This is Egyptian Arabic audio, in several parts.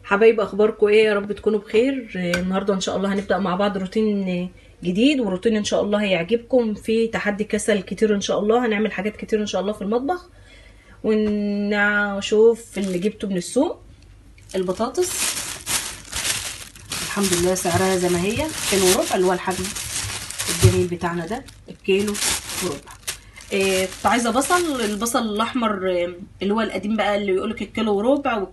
حبايب اخباركم ايه؟ يا رب تكونوا بخير. النهارده ان شاء الله هنبدا مع بعض روتين جديد، وروتين ان شاء الله هيعجبكم، في تحدي كسل كتير ان شاء الله، هنعمل حاجات كتير ان شاء الله في المطبخ، ونشوف اللي جبته من السوق. البطاطس الحمد لله سعرها زي ما هي، كيلو وربع اللي هو الحجم الجميل بتاعنا ده، الكيلو وربع. كنت عايزه بصل، البصل الاحمر اللي هو القديم بقى اللي يقولك الكيلو وربع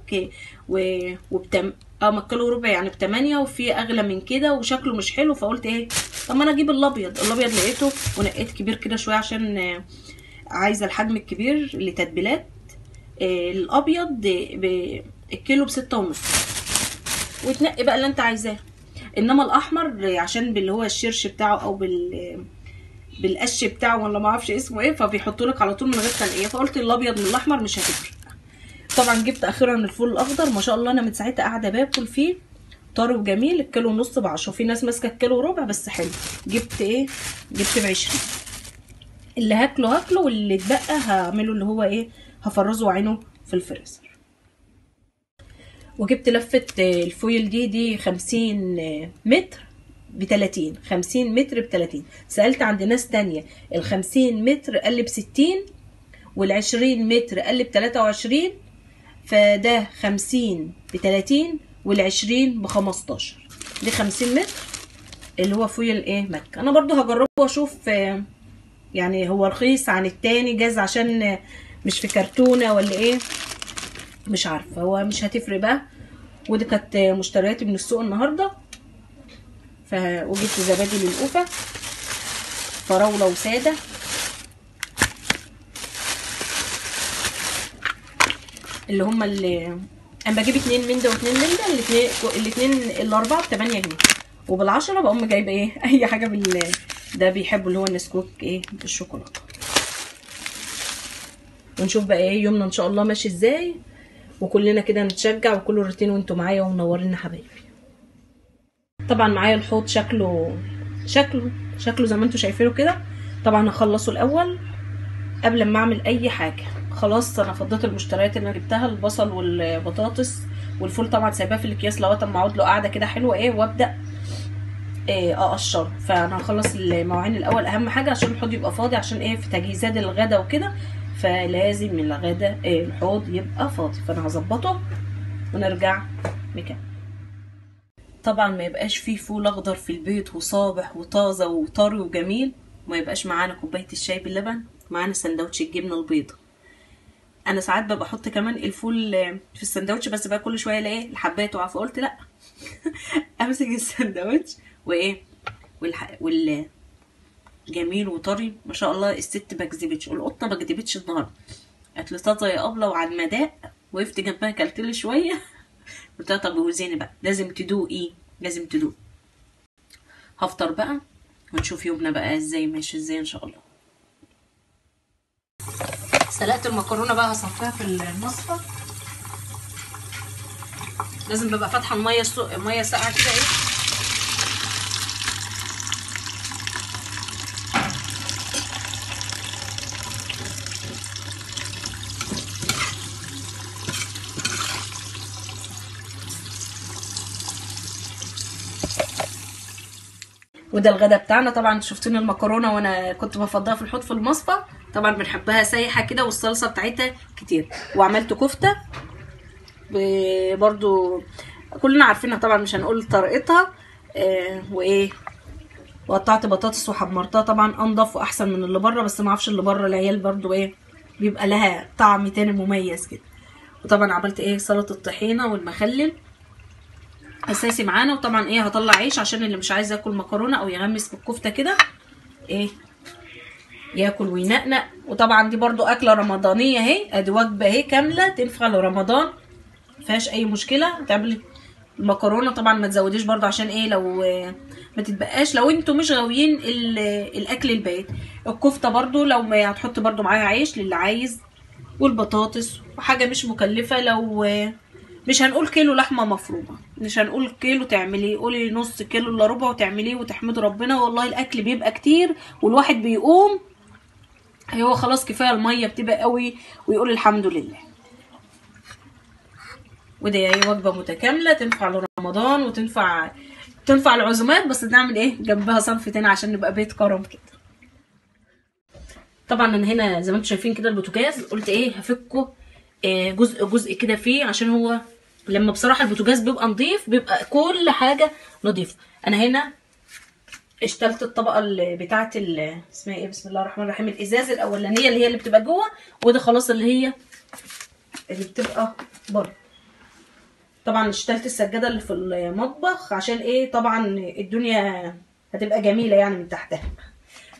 وبتم ما الكيلو وربع يعني ب8، وفي اغلى من كده وشكله مش حلو، فقلت ايه طب ما انا اجيب الابيض. الابيض لقيته ونقيت كبير كده شوية عشان عايزه الحجم الكبير لتتبيلات. الابيض الكيلو ب6.5، وتنقي بقى اللي انت عايزاه. انما الاحمر عشان باللي هو الشرش بتاعه او بالقش بتاعه ولا ما اعرفش اسمه ايه، فبيحطوا لك على طول من غير تنقية، فقلت الابيض من الاحمر مش هتفرق. طبعا جبت اخيرا الفول الاخضر، ما شاء الله انا من ساعتها قاعدة باكل فيه، طري وجميل. الكيلو ونص ب10، في ناس ماسكه الكيلو وربع بس حلو. جبت ايه؟ جبت ب20. اللي هاكله هاكله، واللي اتبقى هعمله اللي هو ايه، هفرزه وعينه في الفريزر. وجبت لفه ال foil دي 50 متر ب30، 50 متر ب30. سألت عند ناس تانية ال50 متر قال ب60، وال20 متر قال ب23، فده 50 ب30 وال20 ب15. دي 50 متر اللي هو foil ايه مكة. انا برضو هجربه واشوف، يعني هو رخيص عن التاني جاز عشان مش في كرتونة ولا ايه، مش عارفة، هو مش هتفرق بقى. ودي كانت مشترياتي من السوق النهارده. وجبت زبادي للقوفه، فراوله وساده، اللي هما اللي انا بجيب 2 من ده و2 من ده، الاثنين الاربعة ب 8 جنيه، وبال10 بقوم جايبه ايه اي حاجة ده بيحبوا اللي هو النسكوك ايه بالشوكولاته. ونشوف بقى ايه يومنا ان شاء الله ماشي ازاي، وكلنا كده نتشجع، وكل روتين وانتم معايا ومنورينا حبايبي. طبعا معايا الحوض شكله شكله شكله زي ما انتم شايفينه كده. طبعا هخلصه الاول قبل ما اعمل اي حاجة. خلاص انا فضيت المشتريات اللي انا جبتها، البصل والبطاطس والفول طبعا سايباه في الاكياس لغاية اما اقعد له قاعدة كده حلوة ايه، وابدا ايه اقشره. فانا هخلص المواعين الاول، اهم حاجة عشان الحوض يبقى فاضي، عشان ايه في تجهيزات الغدا وكده، فلازم الغدا إيه الحوض يبقى فاضي. فانا هظبطه ونرجع نكمل. طبعا ما يبقاش فيه فول اخضر في البيت وصابح وطازه وطري وجميل وما يبقاش معانا كوباية الشاي باللبن، معانا سندوتش الجبنة البيضاء. انا ساعات ببقى احط كمان الفول في السندوتش، بس بقى كل شوية الاقي الحبايه تقع، فقلت لا امسك السندوتش وايه وال جميل وطري ما شاء الله. الست ما كذبتش، القطة ما كذبتش النهارده، قالت لي طازة يا ابله وعلى المداء، وقفت جنبها كلت لي شوية قلت لها طب وزيني بقى، لازم تدوقي لازم تدوقي. هفطر بقى ونشوف يومنا بقى ازاي ماشي ازاي ان شاء الله. سلقت المكرونه بقى هصفيها في المصفى، لازم ببقى فاتحة المية المية ساقعه كده ايه. وده الغدا بتاعنا. طبعا شفتوني المكرونه وانا كنت بفضها في الحوض في المصفى، طبعا بنحبها سايحه كده والصلصه بتاعتها كتير. وعملت كفته برضو كلنا عارفينها طبعا مش هنقول طريقتها. وايه، وقطعت بطاطس وحمرتها، طبعا انضف واحسن من اللي بره، بس ما اعرفش اللي بره العيال برضو ايه بيبقى لها طعم تاني مميز كده. وطبعا عملت ايه سلطة الطحينه والمخلل اساسي معانا. وطبعا ايه هطلع عيش عشان اللي مش عايز ياكل مكرونه او يغمس بالكفته كده ايه ياكل وينقنق. وطبعا دي برضو اكله رمضانيه اهي، ادي وجبة اهي كاملة تنفع لرمضان مفيهاش اي مشكلة. تعملي المكرونه طبعا ما تزوديش برضو عشان ايه لو ما تتبقاش، لو انتوا مش غاويين الاكل البايت. الكفتة برضو لو ما هتحط برضو معاها عيش للي عايز، والبطاطس، وحاجه مش مكلفة. لو مش هنقول كيلو لحمه مفرومه، مش هنقول كيلو تعمليه، قولي نص كيلو الا ربع وتعمليه وتحمدي ربنا. والله الاكل بيبقى كتير والواحد بيقوم هو خلاص كفاية، المية بتبقى قوي ويقول الحمد لله. ودي ايه وجبة متكاملة تنفع لرمضان وتنفع العزومات، بس نعمل ايه جنبها صنف تاني عشان نبقى بيت كرم كده. طبعا انا هنا زي ما انتم شايفين كده البوتاجاز قلت ايه هفكه جزء جزء كده فيه، عشان هو لما بصراحة البوتاجاز بيبقى نظيف بيبقى كل حاجة نظيفة. انا هنا اشتلت الطبقة اللي بتاعه اسمها ايه، بسم الله الرحمن الرحيم، الازاز الاولانية اللي هي اللي بتبقى جوه، وده خلاص اللي هي اللي بتبقى بره. طبعا اشتلت السجادة اللي في المطبخ عشان ايه، طبعا الدنيا هتبقى جميلة يعني من تحتها.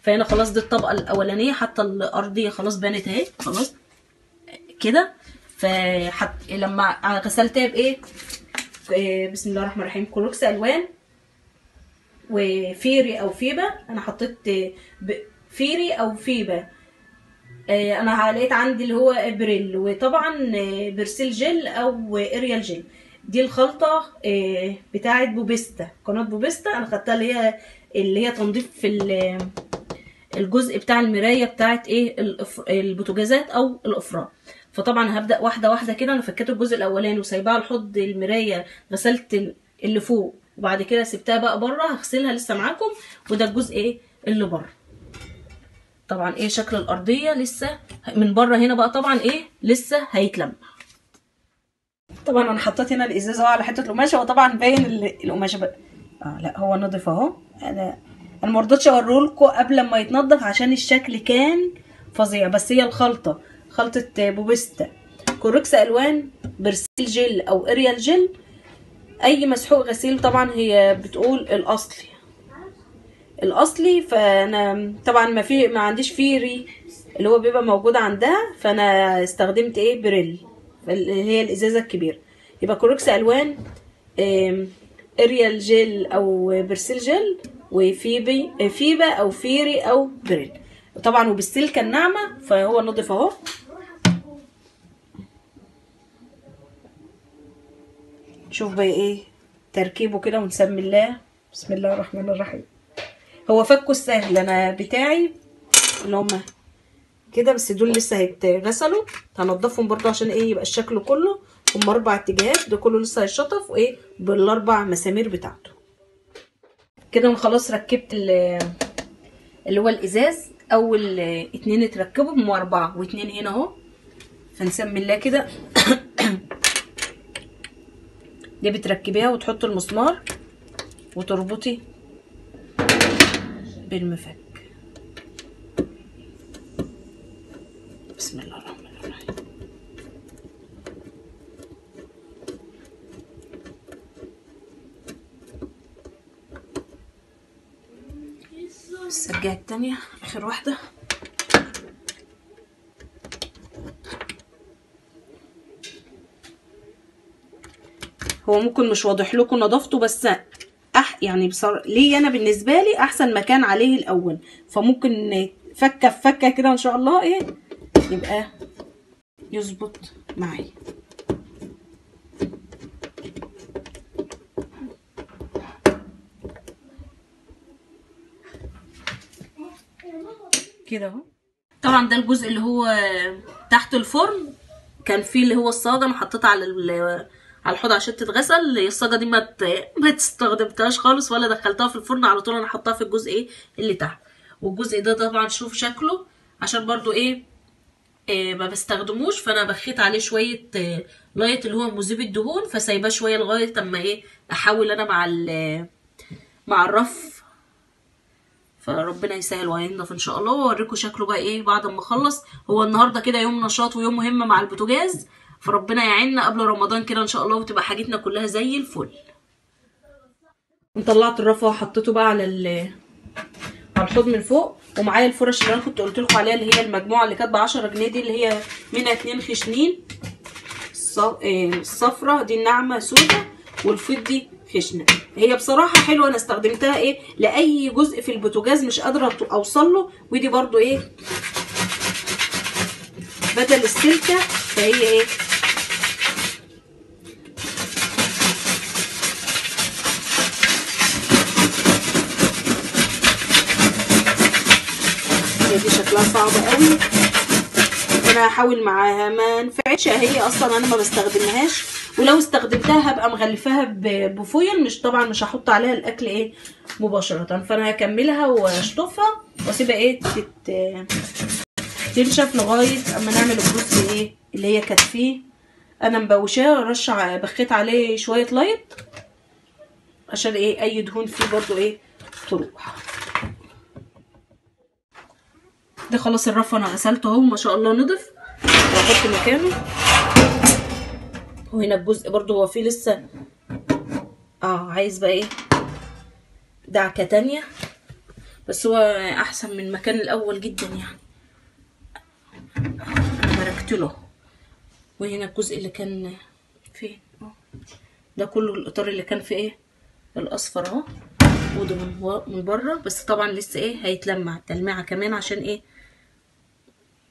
فهنا خلاص دي الطبقة الاولانية، حتى الارضية خلاص بانت اهي خلاص كده. فحط لما غسلتها بايه، بسم الله الرحمن الرحيم، كلوركس الوان وفيري او فيبا. انا حطيت فيري او فيبا، انا لقيت عندي اللي هو بريل، وطبعا برسيل جل او اريال جل. دي الخلطة بتاعه بوبيستا، قناة بوبيستا، انا خدتها اللي هي تنظيف في الجزء بتاع المراية بتاعه ايه البوتاجازات او الافران. فطبعا هبدا واحدة واحدة كده. انا فكيت الجزء الاولاني وسايباه على الحوض المراية، غسلت اللي فوق وبعد كده سبتها بقى بره هغسلها لسه معاكم. وده الجزء ايه اللي بره. طبعا ايه شكل الارضية لسه من بره هنا بقى، طبعا ايه لسه هيتلمع. طبعا انا حطيت هنا الازازه اهو على حتة القماشه، وطبعا باين القماشه بقى لا هو نضيف اهو. انا ما رضيتش اوريهولكوا قبل ما يتنضف عشان الشكل كان فظيع. بس هي الخلطة خلطه بوبيستا، كلوركس الوان، برسيل جل او اريال جل، اي مسحوق غسيل. طبعا هي بتقول الاصلي الاصلي، فانا طبعا ما عنديش فيري اللي هو بيبقى موجود عندها، فانا استخدمت ايه بريل اللي هي الازازه الكبيرة. يبقى كلوركس الوان، اريال جل او برسيل جل، وفيبي فيبا او فيري او بريل. طبعا وبالسلكه الناعمة، فهو نضيف اهو. شوف بقى ايه تركيبه كده، ونسمي الله، بسم الله الرحمن الرحيم. هو فكه السهل انا بتاعي اللي هما كده، بس دول لسه هيتغسلوا، هنضفهم برضو عشان ايه يبقى الشكل كله. هم 4 اتجاهات، ده كله لسه هيتشطف وايه بالاربع مسامير بتاعته كده. انا خلاص ركبت اللي هو الازاز، اول 2 اتركبوا، هم 4 و2 هنا اهو. فنسمي الله كده. دي بتركبيها وتحطي المسمار وتربطي بالمفك. بسم الله الرحمن الرحيم. السجادة التانية اخر واحدة. هو ممكن مش واضح لكم نظافته، بس يعني ليه انا بالنسبة لي احسن مكان عليه الاول، فممكن فكه فكه كده ان شاء الله ايه يبقى يظبط معايا. كده اهو. طبعا ده الجزء اللي هو تحت الفرن، كان فيه اللي هو الصاجه، انا حطيتها على الحوض عشان تتغسل. الصاجه دي ما تستخدمتهاش خالص ولا دخلتها في الفرن، على طول انا حطاها في الجزء ايه اللي تحت. والجزء ده طبعا شوف شكله، عشان برضو ايه ما بستخدموش، فانا بخيت عليه شوية لايت اللي هو مذيب الدهون، فسايباه شوية لغاية اما ايه احاول انا مع الرف. فربنا يسهل وهينضف ان شاء الله، واوريكم شكله بقى ايه بعد ما اخلص. هو النهارده كده يوم نشاط ويوم مهم مع البوتاجاز، فربنا يعيننا قبل رمضان كده ان شاء الله، وتبقى حاجتنا كلها زي الفل. طلعت الرف وحطيته بقى على الحوض من فوق، ومعايا الفرش اللي انا كنت قلت لكم عليها اللي هي المجموعة اللي كانت ب 10 جنيه دي، اللي هي منها 2 خشنين، الصفرة دي الناعمة سودا، والفضي خشنه. هي بصراحة حلوة، انا استخدمتها ايه لاي جزء في البوتاجاز مش قادرة اوصل له. ودي برضو ايه بدل السلكه، فهي ايه هي دي شكلها صعب قوي، انا انا هحاول معاها، ما نفعتش هي اصلا انا ما بستخدمهاش، ولو استخدمتها هبقى مغلفاها ب foil، مش طبعا مش هحط عليها الاكل ايه مباشرة. فانا هكملها واشطفها واسيبها ايه تنشف لغاية اما نعمل الجزء ايه اللي هي كانت فيه. انا مبوشاه رشه بخيت عليه شوية لايت عشان ايه اي دهون فيه برضو ايه تروح. ده خلاص الرف انا غسلته اهو ما شاء الله نضف، واحط مكانه. وهنا الجزء برضو هو فيه لسه عايز بقى ايه دعكه تانية، بس هو احسن من المكان الاول جدا يعني، انا باركت له. وهنا الجزء اللي كان فين ده كله الاطار اللي كان فيه ايه الاصفر اهو، وده من بره، بس طبعا لسه ايه هيتلمع تلميعه كمان عشان ايه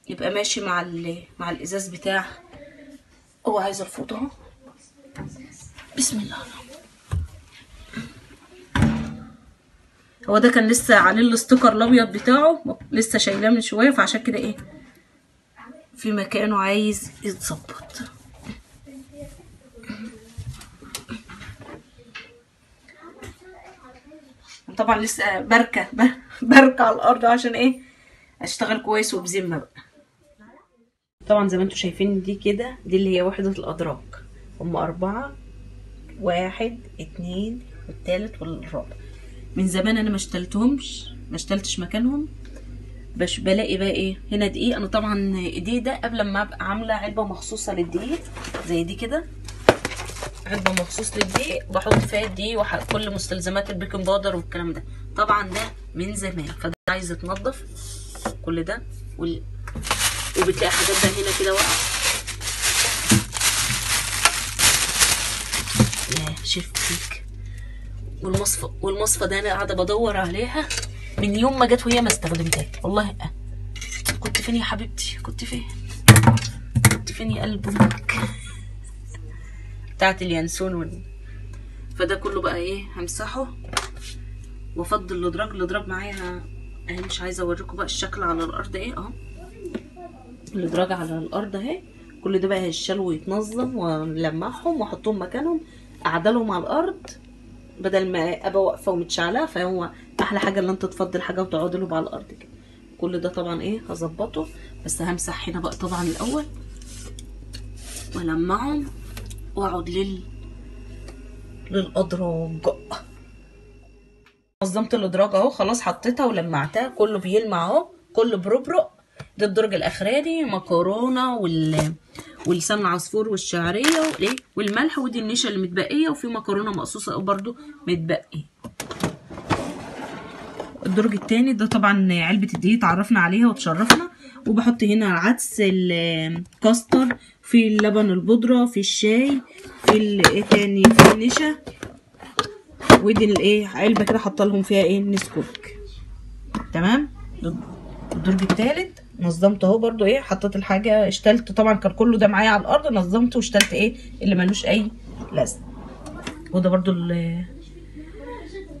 يبقى ماشي مع مع الازاز بتاع. هو عايز الفوطه اهو، بسم الله الرحمن. هو ده كان لسه عليه ال sticker الابيض بتاعه، لسه شايلاه من شوية، فعشان كده ايه في مكانه عايز يتظبط. طبعا لسه بركة بركة على الارض عشان ايه اشتغل كويس وبذمه بقى. طبعا زي ما انتم شايفين دي كده، دي اللي هي وحده الادراج، هم 4، 1 2 والتالت والرابع. من زمان انا ما اشتلتهمش، ما اشتلتش مكانهم، بس بلاقي بقى ايه هنا دقيق. انا طبعا الدقيق ده قبل ما ابقى عامله علبة مخصوصة للدقيق زي دي كده، علبة مخصوص للدقيق بحط فيها الدقيق وكل مستلزمات ال baking powder والكلام ده. طبعا ده من زمان، فده عايز يتنضف كل ده، وبتلاقي حاجات بقى هنا كده واقعه. يا شيف كيك. والمصفى ده انا قاعدة بدور عليها من يوم ما جت وهي ما استخدمتها والله. كنت فين يا حبيبتي؟ كنت فين؟ كنت فين يا قلب امك؟ بتاعت اليانسون فده كله بقى ايه همسحه وافضل الادراج. الادراج معايا اهي، مش عايزه اوريكم بقى الشكل على الارض ايه اهو، الادراج على الارض اهي. كل ده بقى هيتشال ويتنظم ونلمعهم واحطهم مكانهم، اعدلهم على الارض بدل ما ابقى واقفة ومتشعلقه. فهو احلى حاجة ان انت تفضل حاجة وتقعد لهم على الارض كده. كل ده طبعا ايه هظبطه، بس همسح هنا بقى طبعا الاول والمعهم واقعد للادراج. نظمت الادراج اهو خلاص، حطيتها ولمعتها، كله بيلمع اهو، كله بربرق. ده الدرج الاخراني مكرونه ولسان العصفور والشعريه والايه والملح، ودي النشا اللي متبقيه، وفي مكرونه مقصوصة برده متبقيه. الدرج التاني ده طبعا علبة الدقيق اتعرفنا عليها وتشرفنا. وبحط هنا العدس، الكاستر، في اللبن البودره، في الشاي، في ايه تاني، في النشا، ودي الايه علبة كده حاطه لهم فيها ايه نسكويك. تمام. الدرج التالت نظمته اهو برده ايه، حطيت الحاجة، اشتلت طبعا كان كله ده معايا على الارض، نظمته واشتلت ايه اللي ملوش اي لازمه. وده برده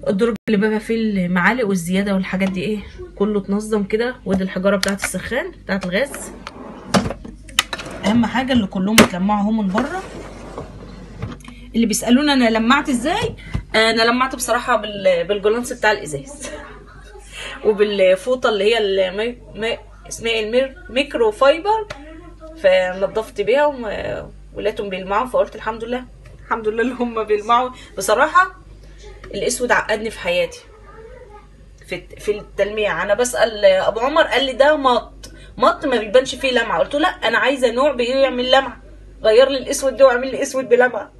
الدرج اللي بقى فيه المعالق والزيادة والحاجات دي ايه كله اتنظم كده. ودي الحجارة بتاعت السخان بتاعت الغاز، اهم حاجة اللي كلهم اتلمعوا اهو من بره. اللي بيسالونا انا لمعت ازاي، انا لمعت بصراحة بالجولانس بتاع الازاز وبالفوطه اللي هي اسمها ال micro fiber، فنضفت بيها ولقيتهم بيلمعوا، فقلت الحمد لله الحمد لله اللي هم بيلمعوا. بصراحة الاسود عقدني في حياتي في التلميع. انا بسال ابو عمر قال لي ده مط مط ما بيبانش فيه لمعة، قلت له لا انا عايزه نوع بيعمل لمعة، غير لي الاسود ده واعمل لي اسود بلمعه.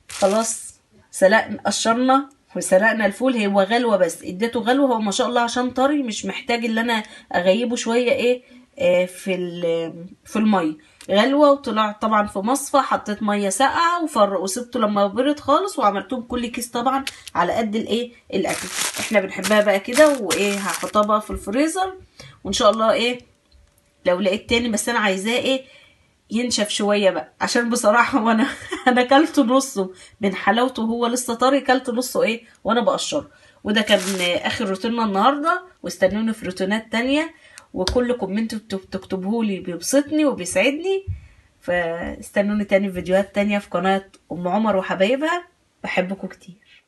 خلاص سلقنا، قشرنا وسلقنا الفول، هو غلوه بس اديته غلوه، هو ما شاء الله عشان طري مش محتاج ان انا اغيبه شوية ايه في المية. غلوه وطلع طبعا في مصفى، حطيت مية ساقعه وسبته لما برد خالص، وعملتهم كل كيس طبعا على قد الايه الاكل. احنا بنحبها بقى كده، وايه هحطها بقى في الفريزر، وان شاء الله ايه لو لقيت تاني، بس انا عايزاه ايه ينشف شوية بقى، عشان بصراحة وانا انا كلت نصه من حلاوته وهو لسه طري، كلت نصه ايه وانا بقشره. وده كان اخر روتيننا النهارده، واستنونا في روتينات تانية. وكل comment بتكتبهولي بيبسطني وبيسعدني. فاستنوني تاني في فيديوهات تانية في قناة ام عمر وحبايبها. بحبكم كتير.